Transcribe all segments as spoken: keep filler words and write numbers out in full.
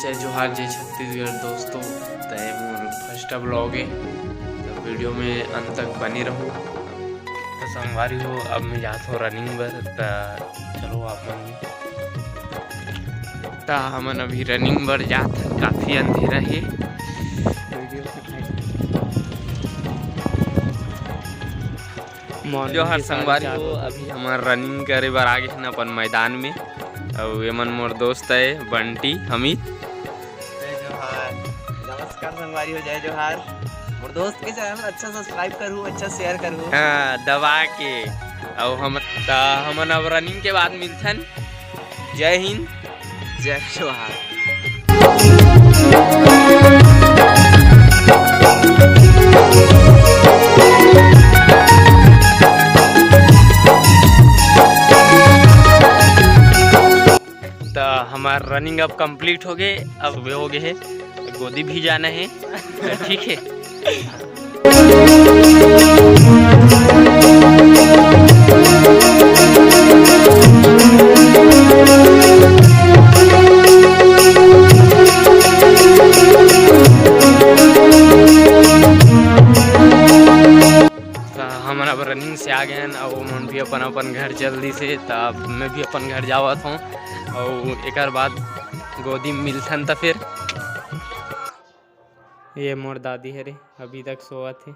जय जोहार, जय छत्तीसगढ़ दोस्तों, त ये मोर first vlog हे, त video में अंत तक बने रहू। त संगवारी हो, अब मैं जात हो running बर, त चलो आप मन भी। त हमन अभी running बर जात हन, काफी अंधेरा हे। Morning जोहार के साढ़े संगवारी चार हो, बजे। अभी हमन running करे बर आ गे हन अपन मैदान में, अउ एमन मोर दोस्त हे बंटी, अमित। जय जोहार, नमस्कार संगवारी हो, जय जोहार। मोर दोस्त के channel अच्छा subscribe करहू, अच्छा share करहू। हाँ, दबा के। अउ हम, त हमन अब running के बाद मिलथन। जय हिंद, जय जोहार। त हमार running अब complete हो गे, अब सुबह हो गे हे, गोदी भी जाना हे, ठीक हे। त हमन अब running से आ गे हन, अउ ओमन भी अपन अपन घर चल दिस हे, त अब मैं भी अपन घर जावत हूँ, अउ एकर बाद गोदी में मिलथन त फिर। ये मोर दादी हरे, अभी तक सोवत हे।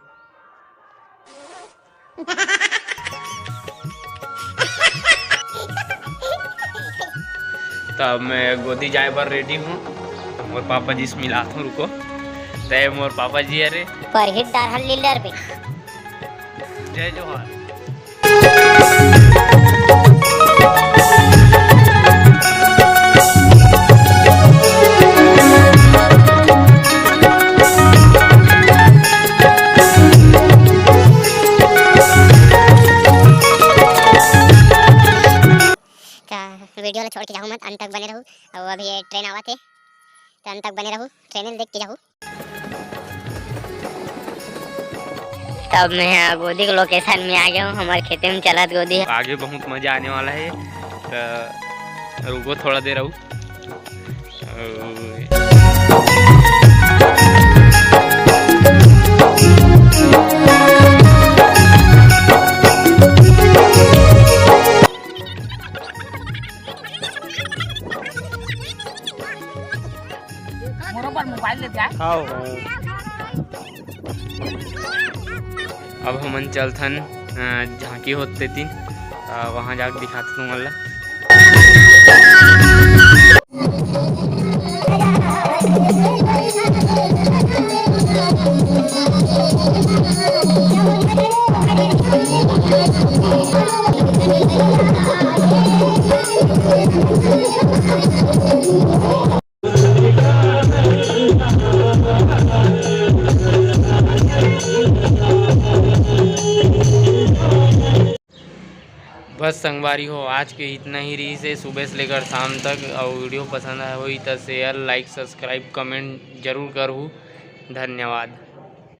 त अब मैं गोदी जाए बर ready हूँ। त मोर पापा जी से मिलात हूँ, रुको। त ये मोर पापा जी हरे। परहित डारहन लीलर पे। जय जोहार। त video ला छोड़ के जाहू मत, अंत तक बने रहू। अउ अभी ये train आवत हे, त अंत तक बने रहू, train देख के जाहू। तब मैं ह गोदी के location में आ गया हूँ, हमारे खेते में चलत गोदी है। आगे बहुत मजा आने वाला है, त रुको थोड़ा देर अउ। मोरो पर मोबाइल ले जाए। हाँ। अब हमन चलथन, अ, झांकी होत तेती, अ, वहाँ जाके दिखात तुमन ला। बस संगवारी हो, आज के इतना ही रहिस हे, सुबह से लेकर शाम तक। अउ video पसंद आए होही त share, like, subscribe, comment जरूर करहू। धन्यवाद।